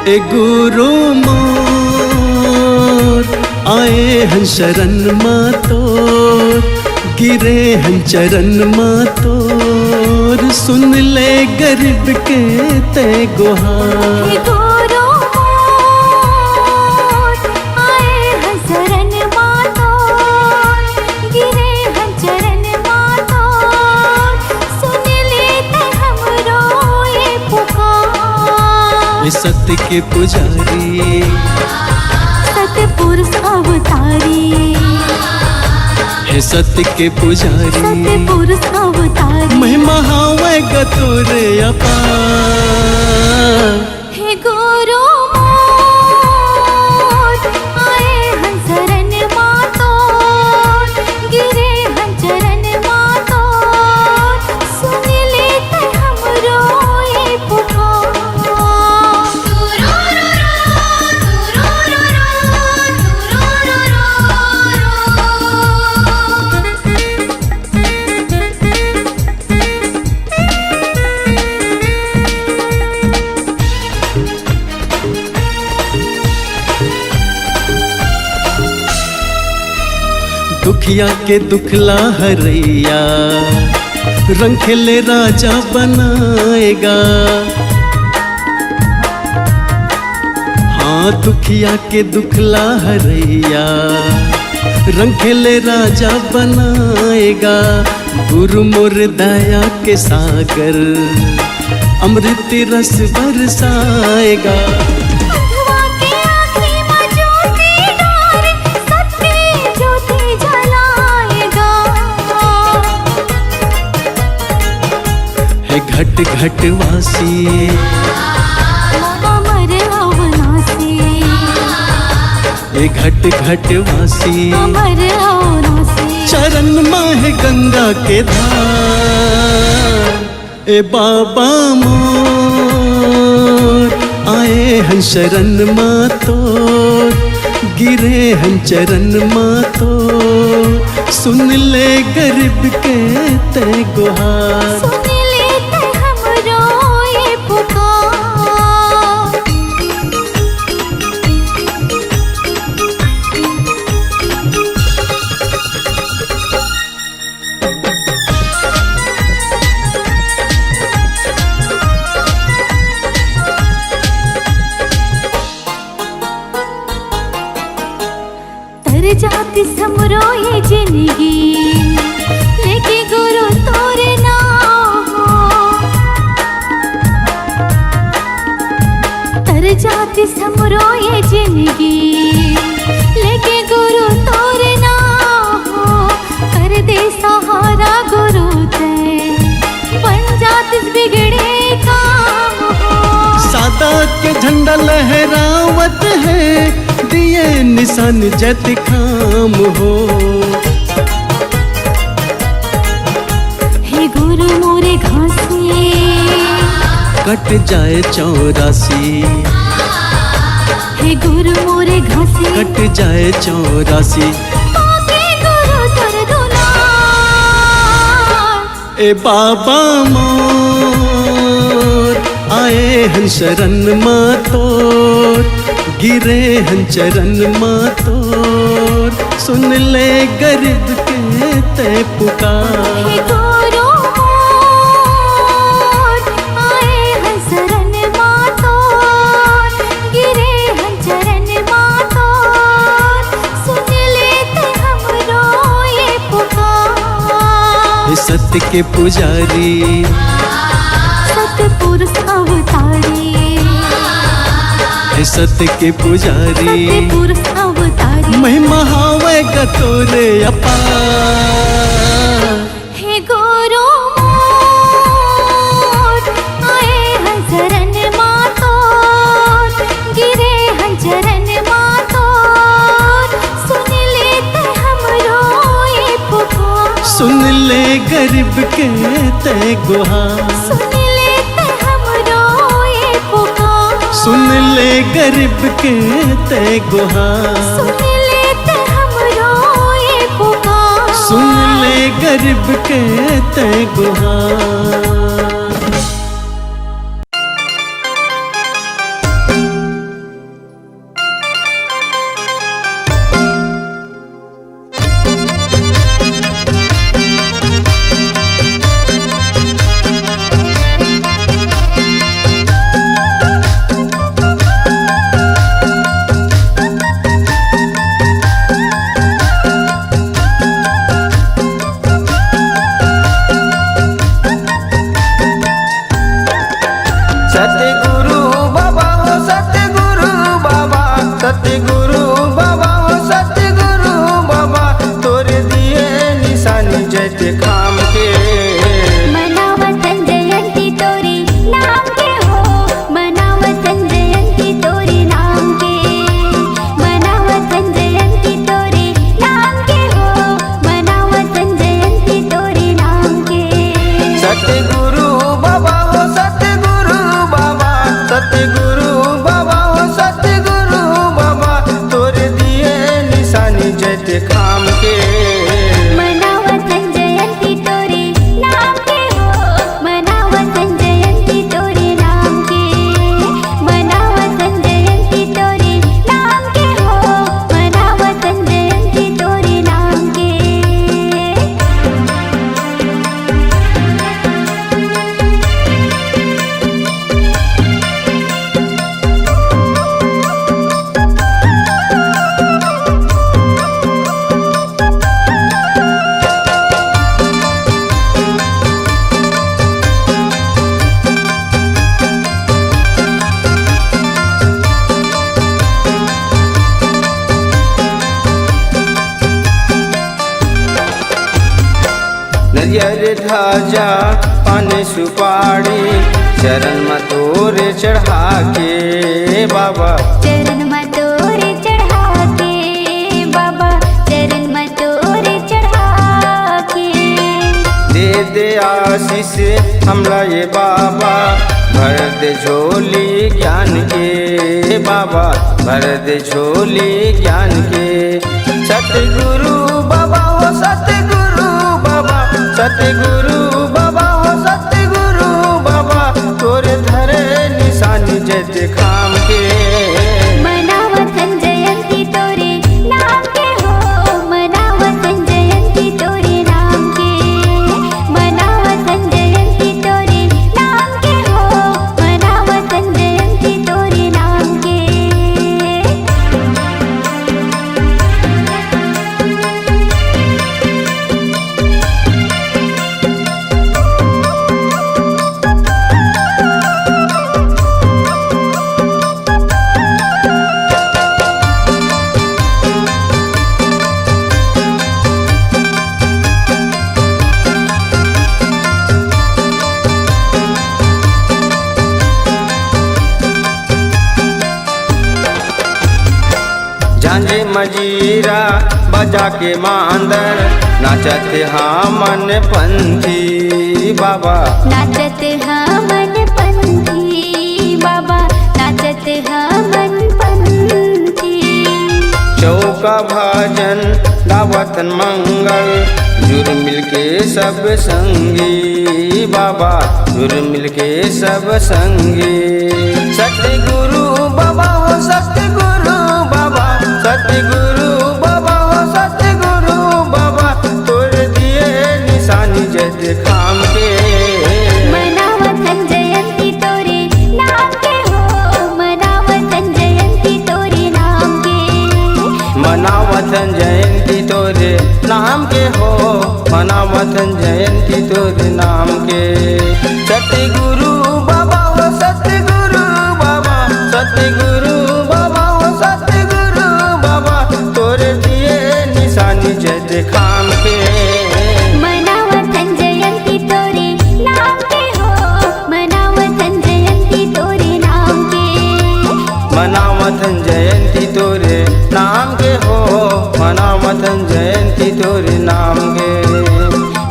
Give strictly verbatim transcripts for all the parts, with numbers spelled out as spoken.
ए गुरु मोर, आए हन शरण मा तोर, गिरे हन चरण मा तोर, सुन ले गरीब के तैं गुहार। हे गुरु मोर, आए हन शरण मा तोर, गिरे हन चरण मा तोर, सुन ले तैं हमरो ये पुकार। हे सत्य के पुजारी, सतपुरुष अवतारी। हे सत्य के पुजारी, सतपुरुष अवतारी। महिमा हावय ग तोर अपार। हे गुरु मोर, आए हन शरण मा तोर, गिरे हन चरण मा तोर, सुन ले तैं हमरो ये पुकार। दुखिया के दुख ला हरैया, रंग खेले राजा बनाए गा। हाँ, दुखिया के दुख ला हरैया, रंग खेले राजा बनाए गा। गुरु मोर दया के सागर, अमृत रस बरसाए गा। अंधवा के आँखी मा ज्योति डारे, सत्य ज्योति जलाए गा। हे घट घट वासी, अमर अविनाशी। हे घट घट वासी, अमर अविनाशी। चरण मा हे गंगा के धार। ए बाबा मोर, आए हन शरण मा तोर, गिरे हन चरण मा तोर, सुन ले गरीब के तैं गुहार। सुन ले तैं हमरो ये पुकार। तर जातिस हमरो ये जिनगी, लेके गुरु तोर नाव हो। तर जातिस हमरो ये जिनगी, लेके गुरु तोर नाव हो। कर दे सहारा गुरु तैं, बन जातिस बिगड़े काम हो। सादा के झंडा लहरावत हे, दिए निशान जैतखाम हो। हे गुरु मोरे घासी, कट जाए चौरासी। हे गुरु मोरे घासी, कट जाए चौरासी। पाके गुरु तोर दुलार। ए बाबा मोर, आए हन शरण मा तोर, गिरे हन चरण मा तोर, सुन ले गरीब के तैं पुकार। हे गुरु मोर, आए हन शरण मा तोर, गिरे हन चरण मा तोर, सुन ले तैं हमरो ये पुकार। हे सत्य के पुजारी, सतपुरुष अवतारी। हे सत्य के पुजारी, सतपुरुष अवतारी। महिमा हावय ग तोर अपार। हे गुरु मोर, आए हन शरण मा तोर, गिरे हन चरण मा तोर, सुन ले तैं हमरो ये पुकार। सुन ले गरीब के तैं गुहार। सुन ले तैं हमरो ये पुकार। सुन ले गरीब के तैं गुहार। सुन ले तैं हमरो ये पुकार। सुन ले गरीब के तैं गुहार। जयंती खाम के। मनावथन जयंती तोरे नाम के हो, मनावथन जयंती तोरे नाम के, मनावथन जयंती तोरे नाम के हो, मनावथन जयंती तोरे नाम के। सतगुरु बाबा हो, सतगुरु बाबा, सतगुरु बाबा हो, सतगुरु बाबा, तोरे दिए निशानी जयंती खाम के। मनावथन जयंती तोरे नाम के हो, मनावथन जयंती तोरे नाम के, मनावथन जयंती तोरे नाम के हो, मनावथन जयंती तोरे नाम के। नरियर ध्वजा पान सुपारी चरण म तोरे चढ़ा के बाबा। चरण म तोरे चढ़ा के बाबा, चरण म तोरे चढ़ा के। दे दे आशीष हमला ये बाबा, भर दे झोली ज्ञान के बाबा, भर दे झोली ज्ञान के। सतगुरु बाबा हो, सतगुरु बाबा, सतगुरु बाबा हो, सतगुरु बाबा, तोरे धरे निशानी जयंती खाम के। मनावथन जयंती तोरे नाम के हो, मनावथन जयंती तोरे नाम के, मनावथन जयंती तोरे नाम के हो, मनावथन जयंती तोरे नाम के। झांझे मजीरा बजा के मांदर, नाचत हमन पंथी बाबा। नाचत हमन पंथी बाबा, नाचत हमन पंथी। चौका भजन गावत मंगल, जुड़ मिल के सब संगी बाबा, जुड़ मिल के सब संगी। सतगुरु बाबा हो, सतगुरु बाबा, सतगुरु बाबा हो, सतगुरु बाबा, तोर दिए निशानी जयंती खाम के। मनावथन जयंती तोरे नाम के हो, मनावथन जयंती तोरे नाम के। मनावथन जयंती तोरे नाम के हो, मनावथन जयंती तोरे नाम के। सतगुरु बाबा हो, सतगुरु बाबा, सतगुरु बाबा हो, सतगुरु बाबा, तोरे दिए निशानी जयंती खाम के। मनावथन जयंती तोरे नाम के हो, मनावथन जयंती तोरे नाम के। मनावथन जयंती तोरे नाम के हो, मनावथन जयंती तोरे नाम के।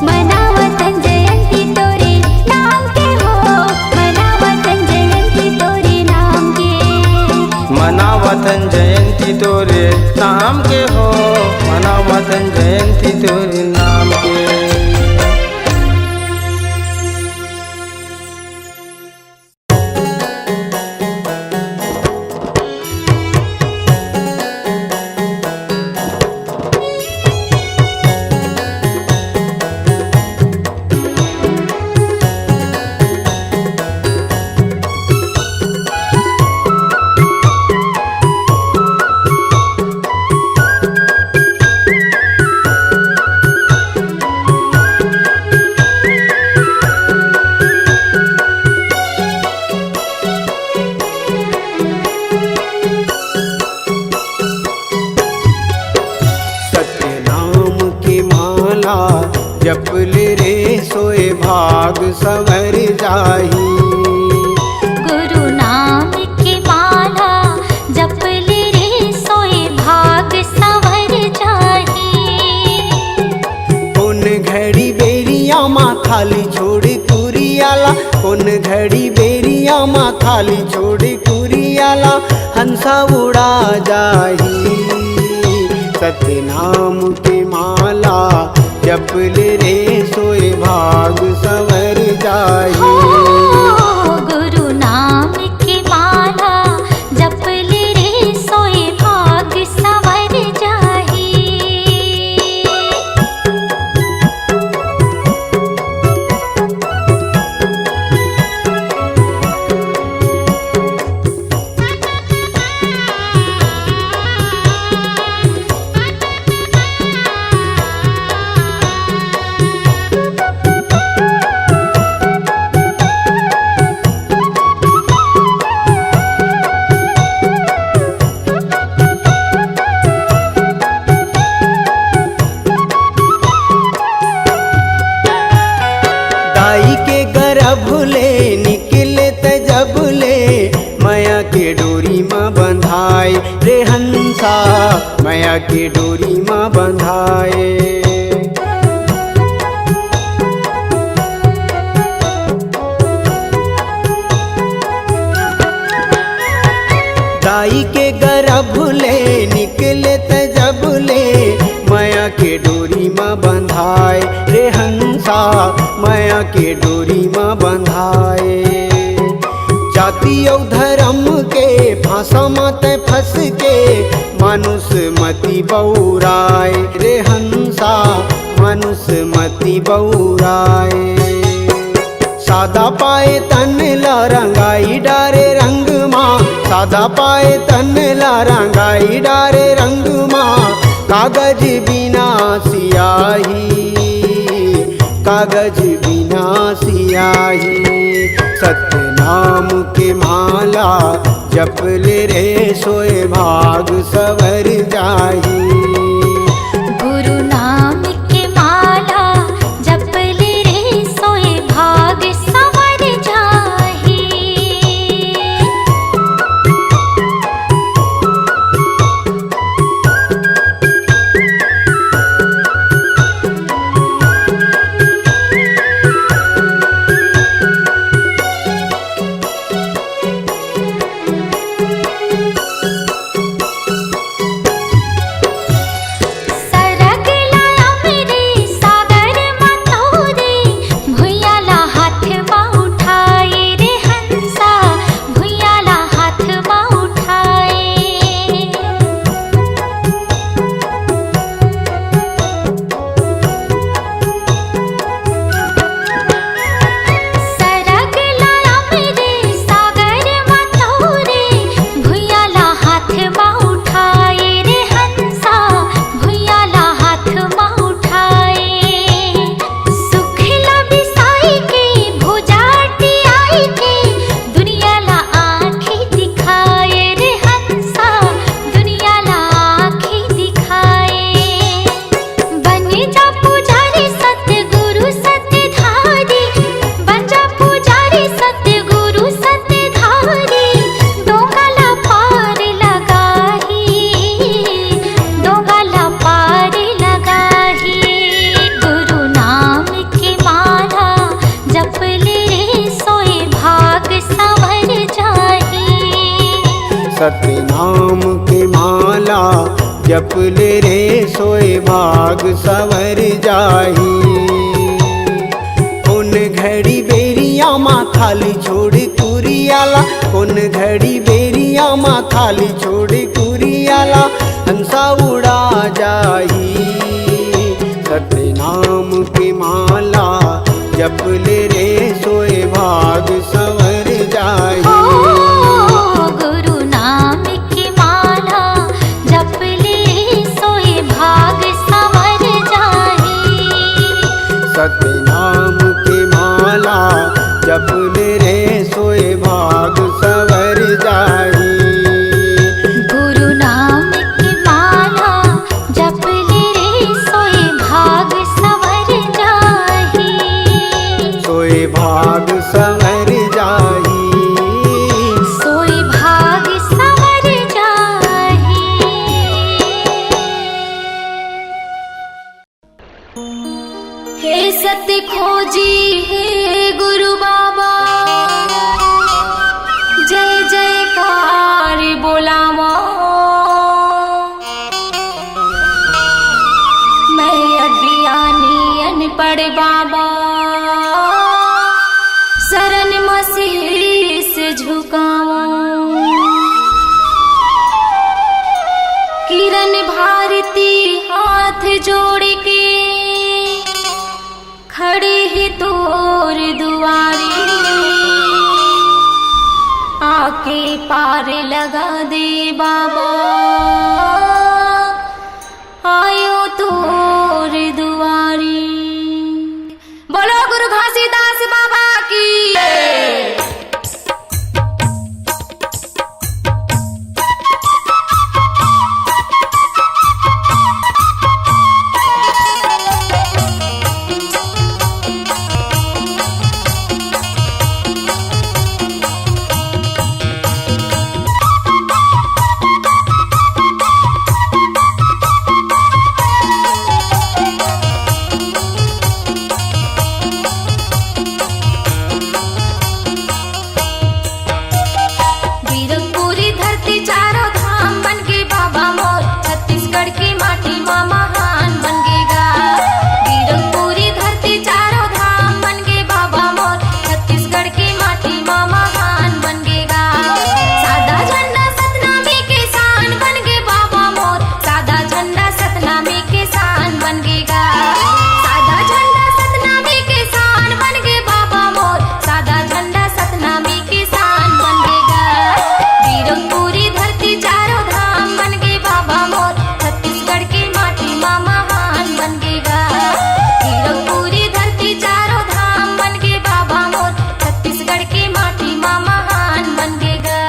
मनावथन जयंती तोरे नाम के हो, मनावथन जयंती तोरे नाम के। मनावथन जयंती तोरे नाम के हो, मनावथन जयंती तोरे नाम के। सत्य नाम के माला जप ले रे सोए भाग संवर जाही। गुरु नाम के माला जप ले रे सोए भाग संवर जाही। कोन घड़ी बेरिया मा खाली छोड़ कुरियाला, कोन घड़ी बेरिया मा खाली छोड़ कुरियाला, हंसा उड़ा जाही। सतनाम के माला जप ले रे सोए भाग संवर जाही। हो, गुरु नाम के माला जप ले रे सोए भाग संवर जाही। दाई के गर्भ ले निकले त जब ले, मया के डोरी म बंधाए रे हंसा, मया के डोरी म बंधाए। दाई के गर्भ ले निकले त जब ले, मया के डोरी म बंधाए रे हंसा, मया के डोरी म बंधाए। जाति अउ धर्म के फांसा म तै फंस के, मानुष मति बउराए रे हंसा, मानुष मति बउराए। सादा पाए तन ला रंगाई डारे रंग मा, सादा पाए तन ला रंगाई डारे रंग मा, कागज बिना सियाही, कागज बिना सियाही। सतनाम के माला जप ले रे सोए भाग संवर जाही। गुरु नाम के माला जप ले रे सोए भाग संवर जाही। सरग ला अमरी सागर म तोरे, भुइयां ला हाथ म उठाए रे हंसा, भुइयां ला हाथ म उठाए। सरग ला अमरी सागर म तोरे, भुइयां ला हाथ म उठाए रे हंसा, भुइयां ला हाथ म उठाए। सुख ला बिसाई के भुजा टियाई के, दुनिया ला आँखी दिखाए रे हंसा, दुनिया ला आँखी दिखाए। बन जा पुजारी सतगुरु सतधारी, बन जा पुजारी सतगुरु सतधारी, डोंगा ला पार लगाही, डोंगा ला पार लगाही। गुरु नाम के माला जप ले रे सोए भाग संवर जाही। सतनाम के माला जप ले रे सोए भाग संवर जाही। कोन घड़ी बेरिया मा खाली छोड़ कुरियाला, कोन घड़ी बेरिया मा खाली छोड़ कुरियाला, हंसा उड़ा जाही। सतनाम के माला जप ले रे सोए भाग संवर जाही। ओ गुरु नाम के माला जप ले रे सोए भाग संवर जाही। सतनाम के माला जप ले रे सोए भाग संवर जाही। गुरु नाम के माला जप ले रे सोए भाग संवर जाही। के सत्य खोजी हे गुरु बाबा, जय जयकार बोलावा। मैं अज्ञानी अनपढ़ बाबा, शरण म शीश झुकावा। किरण भारती हाथ जोड़ के खड़े हे तोर दुआरी, आके पार लगा दे बाबा, आयो तोर दुआरी। बोलो गुरु घासीदास बाबा की। वीरपुरी धरती चारों धाम बन गे बाबा मोर, छत्तीसगढ़ की माटी मा महान बन गे गा। वीरपुरी धरती चारों धाम बन गे बाबा मोर, छत्तीसगढ़ की माटी मा महान बन गे गा। सादा झंडा सतनामी के शान बन गे बाबा मोर, सादा झंडा सतनामी के शान बन गे गा। सादा झंडा सतनामी के शान बन गे बाबा मोर, सादा झंडा सतनामी के शान बन गे गा। वीरपुरी धरती चारों धाम बन गे बाबा मोर, छत्तीसगढ़ के माटी मा महान बन गे गा। वीरपुरी धरती चारों धाम बन गे बाबा मोर, छत्तीसगढ़ के माटी मा महान बन गे गा।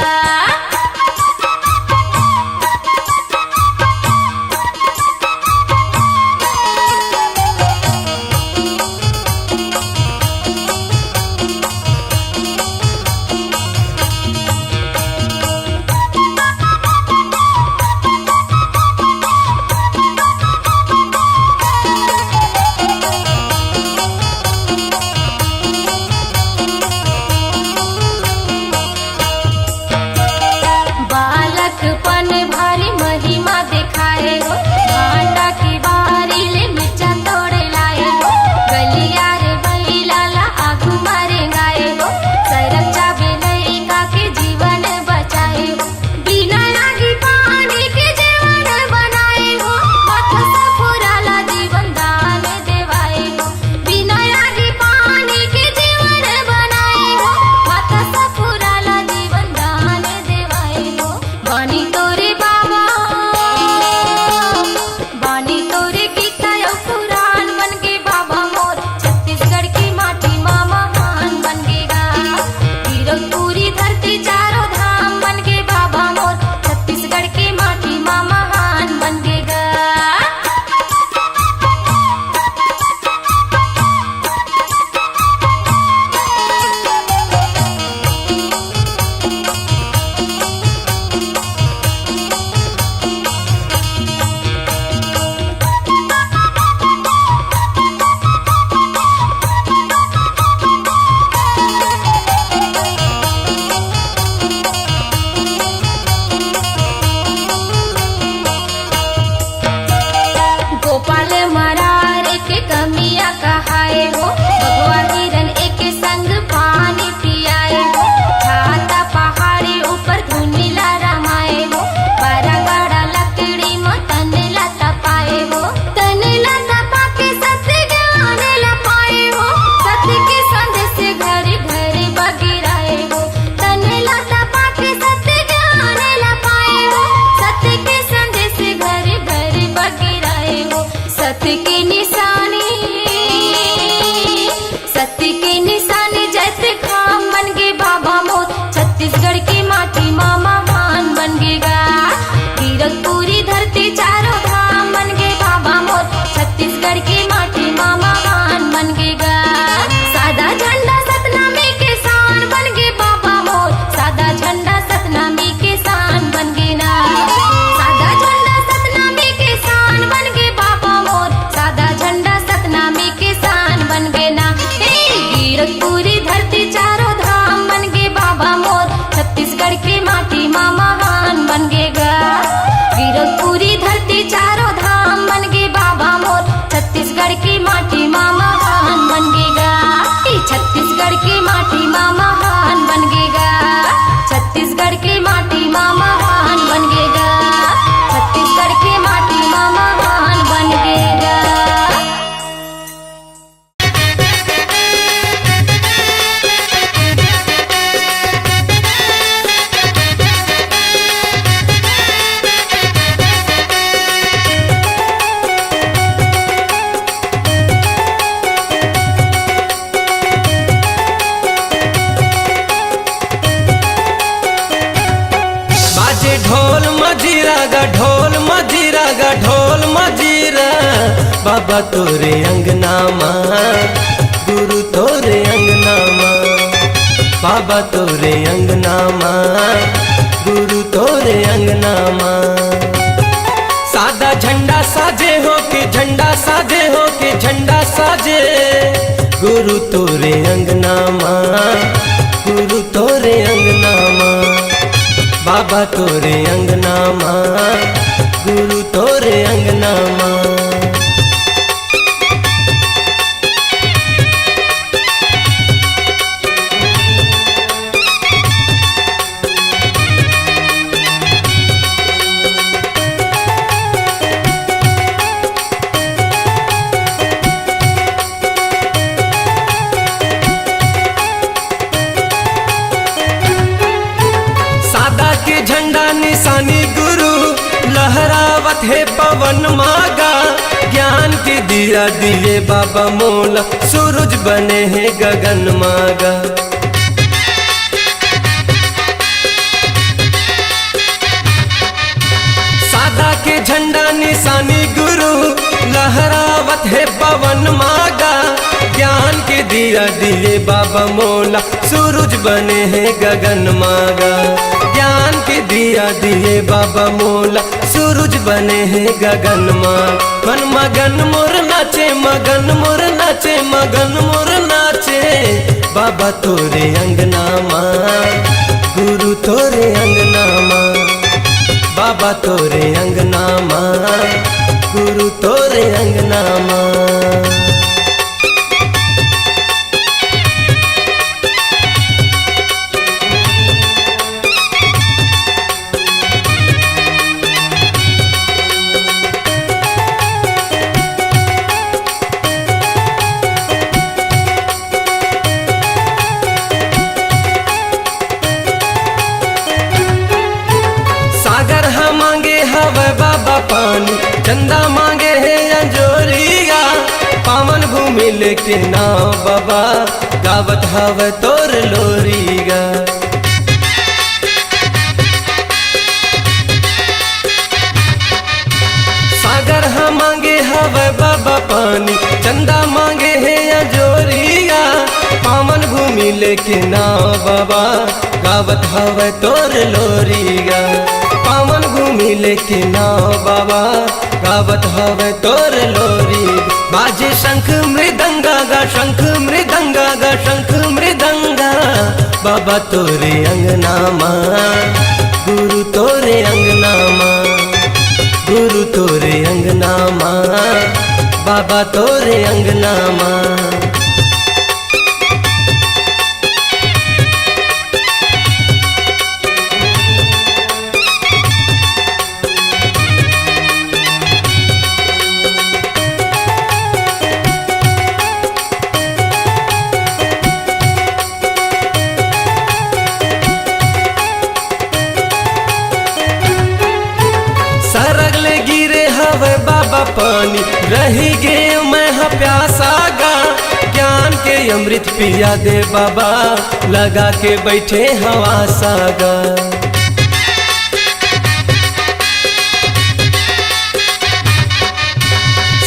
बालकपन भारी महिमा देखाए हो, भांटा के बारी ले मिर्चा तोड़े लाए हो, गलियार बइला ला आगू मा रेंगाए हो, सरक जाबे लइका के जीवन बचाए हो, बिना आगी पानी के जीवन बनाए हो, माथा सफुरा ला जीवन दान देवाए हो। बिना आगी पानी के जीवन बनाए हो, माथा सफुरा ला जीवन दान देवाए हो। बानी तोरे बाबा, बानी तोरे गीता अउ पुराण बन गे बाबा मोर, छत्तीसगढ़ की माटी मा महान बन गे गा। वीरपुरी धरती चारों धाम बन गे बाबा मोर, छत्तीसगढ़ की माटी मा महान बन गे गा। गोपाल मरार के कमिया कहाए हो, भगवा हिरन एक संग पानी पियाए हो, छाता पहाड़ी ऊपर धुनी ला रमाए हो, बड़ा बड़ा लकड़ी म तन ला तपाए हो, तन ला तपा के सत्य ज्ञान ला पाए हो, सत्य के संदेश घर घर बगिराए हो, तन ला तपा के सत्य ज्ञान ला पाए हो, सत्य के संदेश घर घर बगिराए हो। सत्य के निशानी, मजीरा, बाबा तोरे अंगना मा, गुरु तोरे अंगना मा, बाबा तोरे अंगना मा, गुरु तोरे अंगना मा। सादा झंडा साजे हो के, झंडा साजे हो के, झंडा साजे, गुरु तोरे अंगना मा, गुरु तोरे अंगना मा, बाबा तोरे अंगना मा, गुरु तोरे अंगना मा। सादा के झंडा निशानी गुरु, लहरावत हे पवन मागा। ज्ञान के दिया दिए बाबा मोला, सूरज बने हे गगन मागा। सादा के झंडा निशानी गुरु, लहरावत हे पवन मागा। ज्ञान के दिया दिए बाबा मोला, सूरज बने हे गगन मागा। ज्ञान के दिया दिए बाबा मोला, सूरज बने हे गगन मा। मन मगन मोर नाचे, मगन मोर नाचे, मगन मोर नाचे। बाबा तोरे अंगना मा, गुरु तोरे अंगना मा, बाबा तोरे अंगना मा, गुरु तोरे अंगना मा। सागर ह मांगे हवय बाबा पानी, चंदा मांगे हे अंजोरिया। पावन भूमि लेके नाव बाबा, गावत हवय तोर लोरिया। सागर ह मांगे हवय बाबा पानी, चंदा मांगे हे अंजोरिया। पावन भूमि लेके नाव बाबा, गावत हवय तोर लोरिया। पावन भूमि लेके नाव बाबा, गावत हवय तोर लोरी। बाजे शंख मृदंगा गा, शंख मृदंगा गा, शंख मृदंगा। बाबा तोरे अंगना मा, गुरु तोरे अंगना मा, गुरु तोरे अंगना मा, बाबा तोरे अंगना मा। सरग ले गिरे हवय बाबा पानी, रहि गे मैं ह प्यासा गा। ज्ञान के अमृत पिया दे बाबा, लगा के बइठे हंव आसा गा।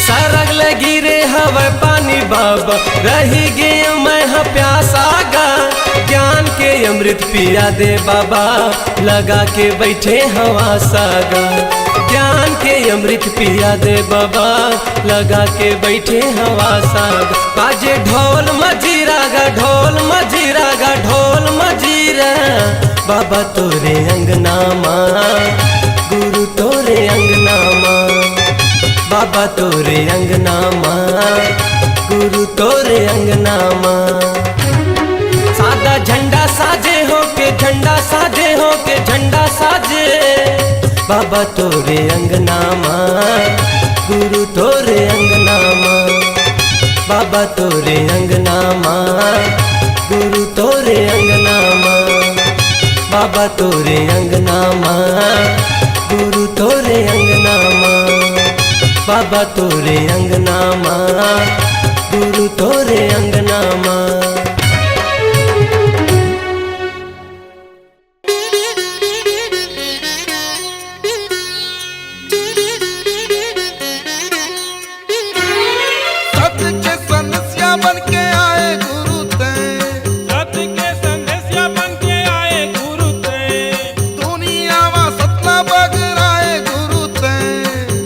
सरग ले गिरे हवय पानी बाबा, रहि गे मैं ह प्यासा गा। ज्ञान के अमृत पिया दे बाबा, लगा के बइठे हंव आसा गा। ज्ञान के अमृत पिया दे बाबा, लगा के बइठे हंव आसा गा। बाजे ढोल मजीरा गा, ढोल मजीरा गा, ढोल मजीरा। बाबा तोरे अंगना मा, गुरु तोरे अंगना मा, बाबा तोरे अंगना मा, गुरु तोरे अंगना मा। सादा झंडा साजे हो के, झंडा साजे हो के, झंडा साजे। बाबा तोरे अंगना मा, गुरु तोरे अंगना मा, बाबा तोरे अंगना मा, गुरु तोरे अंगना मा, बाबा तोरे अंगना मा, गुरु तोरे अंगना मा, बाबा तोरे अंगना मा, गुरु तोरे अंगना मा। बन के आए गुरु तैं। सत के संदेसिया बन के आए गुरु तैं। दुनिया मा सत ला बगराए गुरु तैं।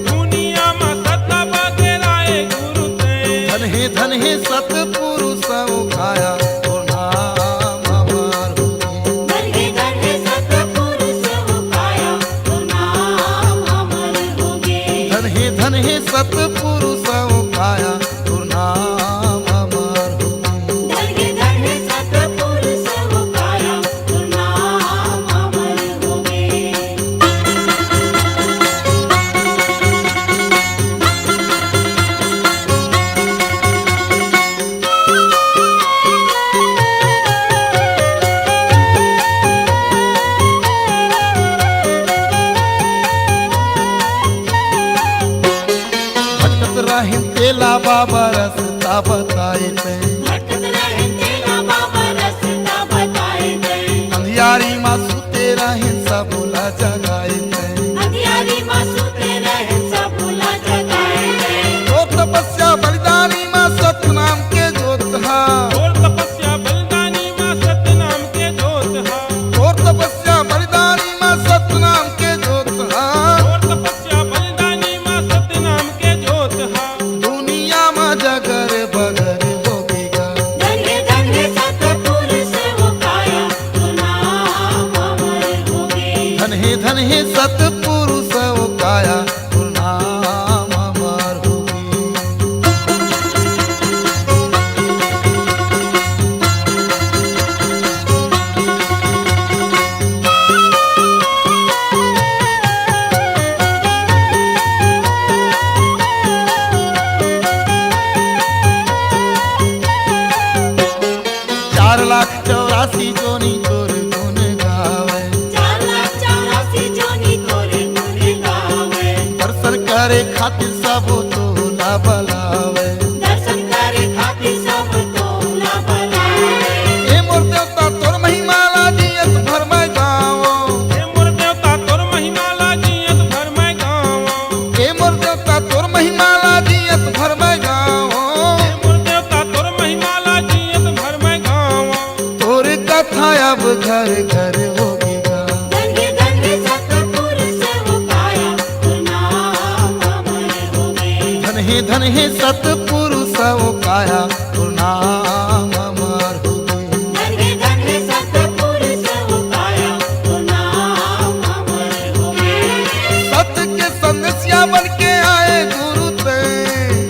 दुनिया मा सत ला बगराए गुरु तैं। धन हे, धन हे सतपुरुष ओ काया, तोर नाम अमर होगे। धन हे, धन हे सतपुरुष ओ काया, तोर नाम अमर होगे। धन हे, धन हे सतपुरुष ओ काया, तोर नाम अमर होगे। धन हे, धन हे सतपुरुष ओ काया, तोर नाम अमर होगे। भटकत रहेन तेला बाबा रस्ता बताए तैं। भटकत रहेन तेला बाबा रस्ता बताए तैं। अंधियारी मा सुते रहेन सबो ला जगाए तैं। अंधियारी मा सुते रहेन सबो ला जगाए तैं। तोर तपस्या बलिदानी मा सतनाम के जोत हा। तोर तपस्या बलिदानी मा सतनाम के जोत हा। तोर तपस्या बलिदानी मा सतनाम के जोत हा। तोर तपस्या बलिदानी मा सतनाम के जोत हा। दुनिया मा जगर बगर होगे गा। धन हे, धन हे सतपुरुष ओ काया, तोर नाम अमर होगे। धन हे, धन हे सतपुरुष ओ काया, तोर नाम अमर होगे। चार लाख चौरासी जोनी तोर गुण गावे। चार लाख चौरासी जोनी तोर गुण गावे। दर्शन करे खातिर सबो तोला बलावे। दर्शन करे खातिर सबो तोला बलावे। ए मोर देवता तोर महिमा ला जियत भर मैं गावों। ए मोर देवता तोर महिमा ला जियत भर मैं गावों। ए मोर देवता तोर महिमा ला जियत भर मैं गावों। ए मोर देवता तोर महिमा ला जियत भर मैं गावों। तोर कथा अब घर घर होगे गा। धन हे, धन हे सतपुरुष ओ काया, तोर नाम अमर होगे। धन हे, धन हे सतपुरुष ओ काया, तोर नाम अमर होगे। धन हे, धन हे सतपुरुष ओ काया, तोर नाम अमर होगे। सत के संदेसिया बन के आए गुरु तैं।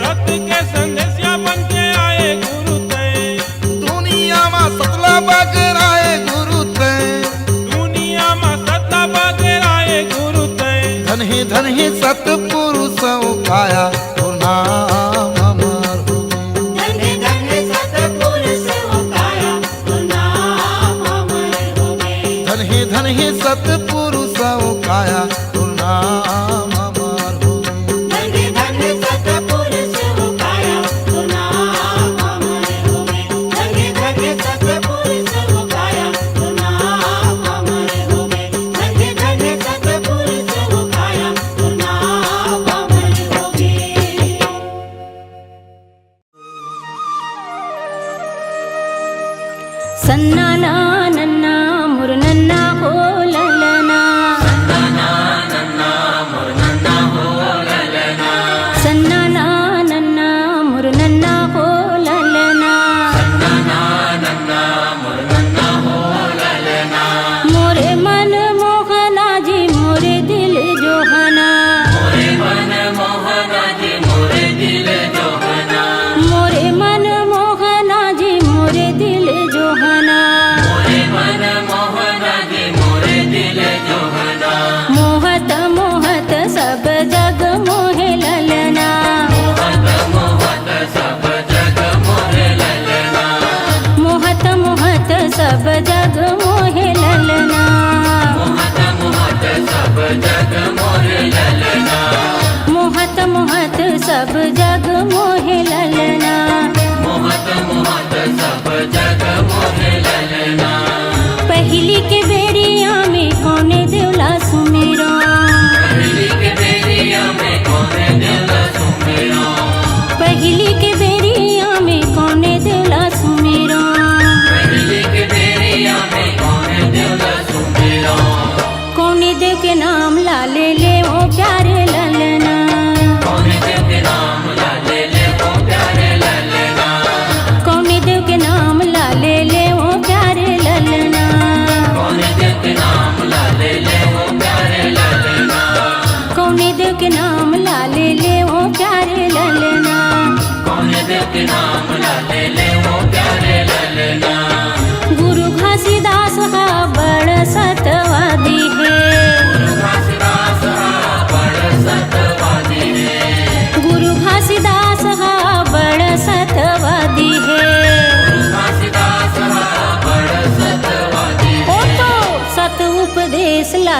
सत के संदेसिया बन के आए गुरु तैं। दुनिया मा सत ला बगराए गुरु तैं। दुनिया मा सत ला बगराए गुरु तैं। धन हे, धन हे सतपुरुष ओ काया, तोर नाम अमर होगे। धन हे, धन हे सतपुरुष ओ काया, तोर नाम अमर होगे। धन हे, धन हे सतपुरुष ओ काया, तोर नाम अमर होगे। धन हे, धन हे सतपुरुष ओ काया, तोर नाम अमर होगे। धन हे, धन हे सतपुरुष ओ काया, तोर नाम अमर होगे। धन हे, धन हे सतपुरुष ओ काया, तोर नाम अमर होगे। सन्ना ना नन्ना मुर नन्ना हो ललना। सन्ना ना नन्ना मुर नन्ना हो ललना। मोरे मन मोहना जी, मोरे दिल जोहना। मोरे मन मोहना जी, मोरे दिल जोहना।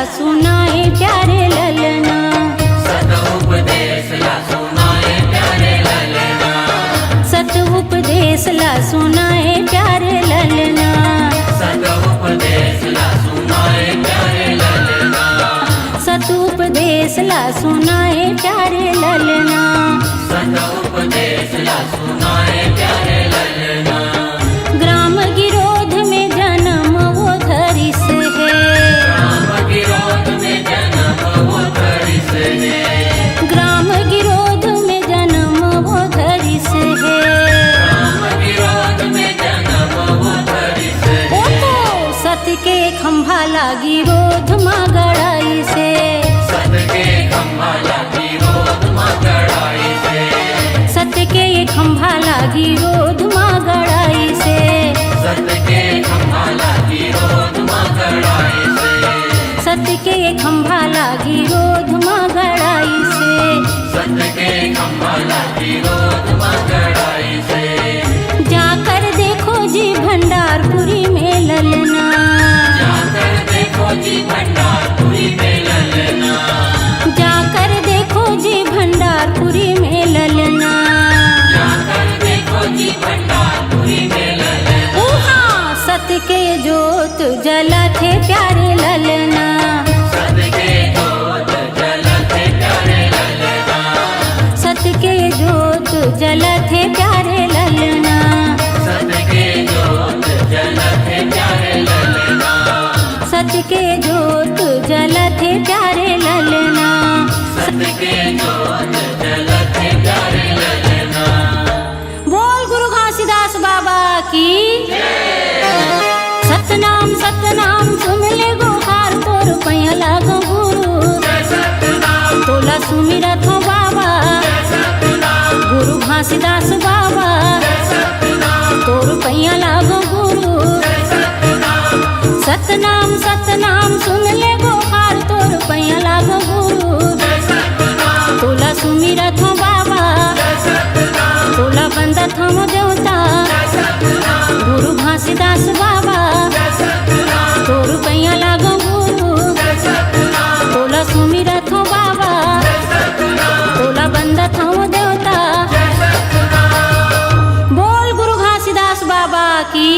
सुनाए प्यारे ललना। सत उपदेश ला सुनाए प्यारे ललना। सत उपदेश ला सुनाए प्यारे ललना। सत उपदेश ला सुनाए प्यारे ललना। सत उपदेश ला सुनाए प्यारे ललना। सत उपदेश ला सुनाए प्यारे ललना। ग्राम गिरोध में जनम वो धरिस हे। ग्राम गिरोध में जनम वो धरिस हे। ग्राम गिरोध में जनम वो धरिस हे। ग्राम गिरोध में जनम वो धरिस हे। ओ तो सत के खंभा ला गिरोध मा गड़ाइस हे। सत के खंभा ला गिरोध मा गड़ाइस हे। सत के खंभा ला गिरोध मा गड़ाइस हे। सत के खंभा ला गिरोध मा गड़ाइस हे। सत के खंभा ला गिरोध मा गड़ाइस हे। सत के खंभा ला गिरोध मा गड़ाइस हे। जाकर देखो जी भंडारपुरी में ललना। जाकर देखो जी भंडारपुरी में ललना। जाकर देखो जी भंडारपुरी में ललना। जाकर देखो जी भंडारपुरी में ललना। उहाँ सत के जोत जलत हे प्यारे ललना। सत के जोत जलत हे प्यारे ललना। सत के जोत जलत हे प्यारे ललना। सत के जोत जलत हे प्यारे ललना। सत के जोत जलत हे प्यारे ललना। सत के जोत जलत हे प्यारे ललना। बोल गुरु घासीदास बाबा की। सतनाम सतनाम सुन ले गोहार, तोर पैया लागो गुरु। तोला सुमिरत हो बाबा, गुरु घासीदास बाबा, तोर पैया लागो गुरु। सतनाम सतनाम सुन ले गोहार, तोर पैया लागो गुरु। तोला सुमिरत हो बाबा, तोला बंदत हो देवता, गुरु घासीदास बाबा, तोर पैया लागो गुरु। तोला सुमिरत हो बाबा, तोला बंदत हो देवता। बोल गुरु घासीदास बाबा की।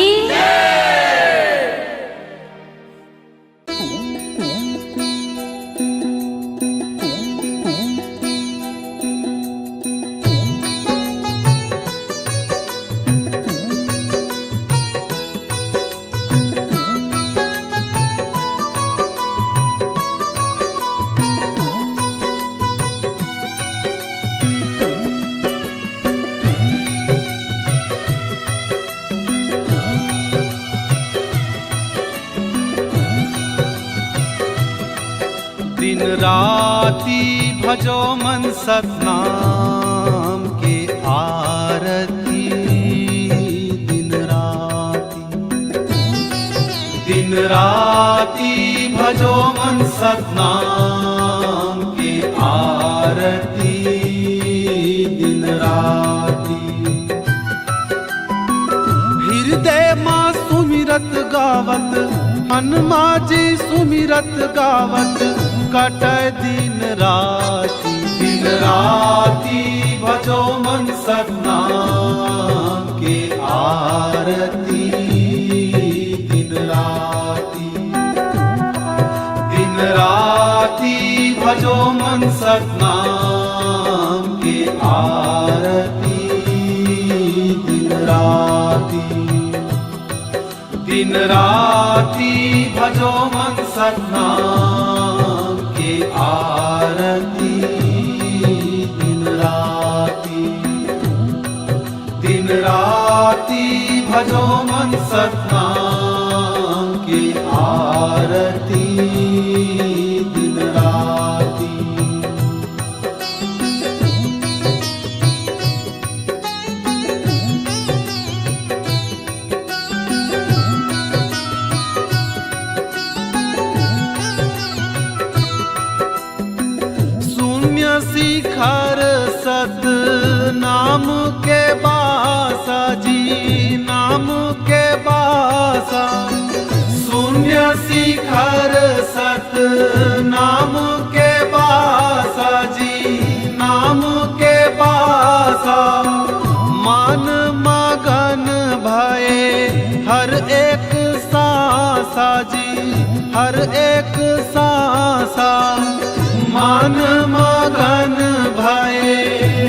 दिन राति भजो मन सतनाम के आरती। दिन राति, दिन राति भजो मन सतनाम के आरती। दिन राति हृदय मा सुमिरत गावत, हनुमा जी सुमिरत गावत, कटय दिन राति। दिन राति भजो मन सतनाम के आरती। दिन राति, दिन राति भजो मन सतनाम के आरती। दिन राति, दिन राति भजो मन सतनाम के आरती। दिन राति, दिन राति भजो मन सतनाम के आरती। दिन राति। शून्य शिखर सत नाम के बासा जी, नाम के बासा। शून्य शिखर सत साजी हर एक सांसा, मन मगन भए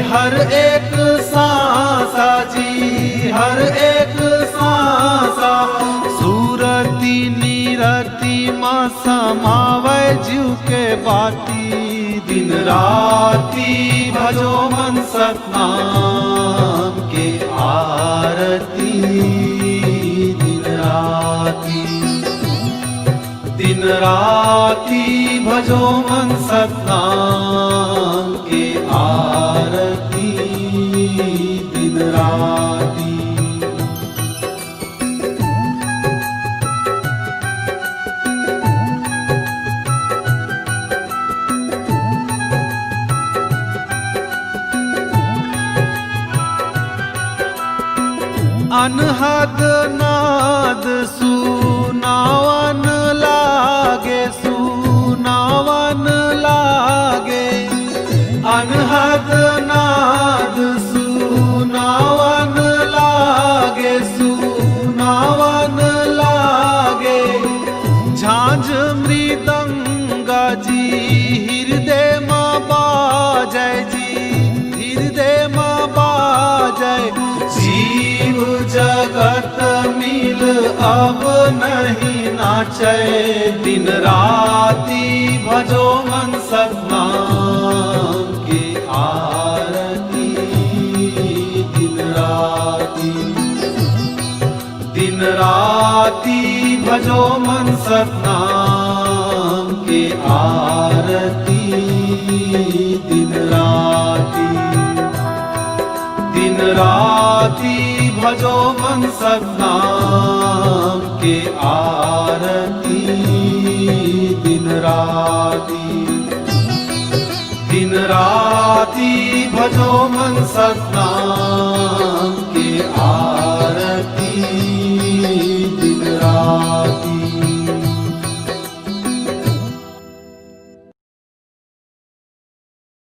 हर एक सांसा जी, हर एक सांसा। सुरति निरति म समावय जीव के बाती। दिन राति भजो मन सतनाम के आरती। दिन राति, दिन राति भजो मन सतनाम के आरती। दिन राति। अनहद नाद सुनावन लागे, सुनावन लागे। अनहद नाद सुनावन लागे, सुनावन लागे। झांझ मृदंग जी हृदय म बाजय जी, हृदय म बाजय। जीव जगत मिल अब नहीं नाचय। दिन राति भजो मन सतनाम के आरती। दिन राति, दिन राति भजो मन सतनाम के आरती। दिन राति, दिन राति भजो मन सतनाम के आरती। दिन राति, दिन राति भजो मन सतनाम